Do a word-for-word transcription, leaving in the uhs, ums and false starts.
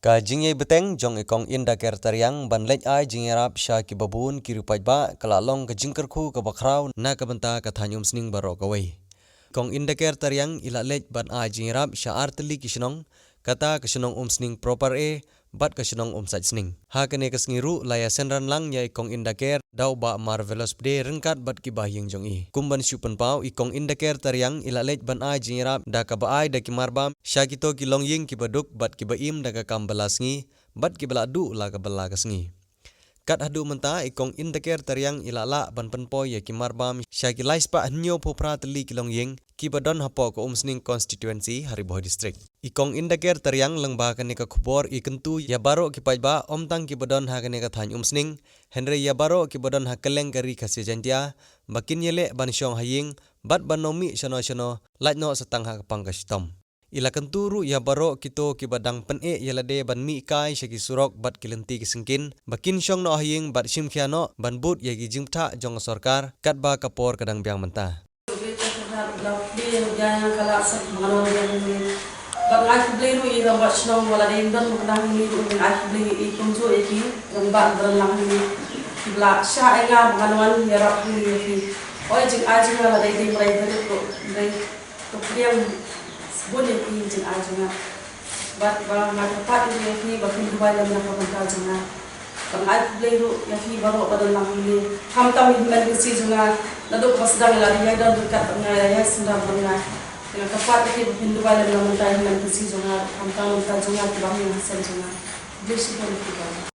Ka jingïai bteng jong i Kong Indaker Tariang ban leit ai jingïarap sha ki babun ki riewpaidbah ka la long ka jingkyrkhu kaba khraw na ka bynta ka thaiñ Umsning baroh kawei. Kong Indaker Tariang i la leit ban ai jingïarap sha ar tylli ki shnong, kata ka shnong Umsning Proper A bad ka shnong Umsaitsning. Ha kane ka sngi ruh la ïa synran lang ïa i Kong Indaker da u Bah Marvelous Pde ryngkat bad ki bahaïing jong i. Kum ban shu pynpaw, i Kong Indaker Tariang i la leit ban ai jingïarap da kaba ai da ki marbam sha kito ki longïing kiba duk bad kiba im da ka kam bylla sngi bad kiba la duh la ka bylla ka sngi. Kat haduh mynta, i Kong Indaker Tariang i la lah ban pynpoi ïa ki marbam sha ki lai spah hynñiew phew phra tylli ki longïing kiba don hapoh ka Umsning Constituency ha Ri Bhoi District. I Kong Indaker Tariang lyngba kane ka khubor i kyntu ïa baroh ki paidbah, ym tang kiba don ha kane ka thaiñ Umsning, hynrei ïa baroh kiba don ha kylleng ka Ri Khasi Jaiñtia ba kin ïaleh ban shong ha ïing bad ban nongmih shano shano, lait noh sa tang ha ka pang ka shitom. I la kyntu ruh ïa baroh kito kiba dang pyneh ïa lade ban mih kai sha ki surok bad ki lynti ki syngkien ba kin shong noh ha ïing bad shim khia noh ban bud ïa ki jingpyntha jong ka sorkar katba ka por ka dang biang mynta. Bad nga ai khublei ruh ïa i rangbah shnong ba la dei don ba kane ruh, nga ai khublei ïa i kumjuh ïa ki rangbah ba don lang hangne, kiba la shah ïa nga ba ngan wan ïarap hangne ïa ki. Oi, jingai jong nga la dei dei mrai barit ruh, dei ka pdiang bun ïa ki jingai jong nga. Bad ba nga kyrpad ïa ki ba kin duwai lem na ka bynta jong nga. Bad nga ai khublei ruh ïa phi baroh ba don lang hangne. Khamtam ïa i hynmen kynsi jong nga, naduh ba sdang ïa lade ïa don ryngkat bad nga, ïa ïa synran bad nga. Nga kyrpad ïa phi ba phin duwai lem na ka bynta ïa i hynmen kynsi jong nga, khamtam na ka bynta jong nga, ki bahaïing hasem jong nga. Khublei shibun ïa phi baroh.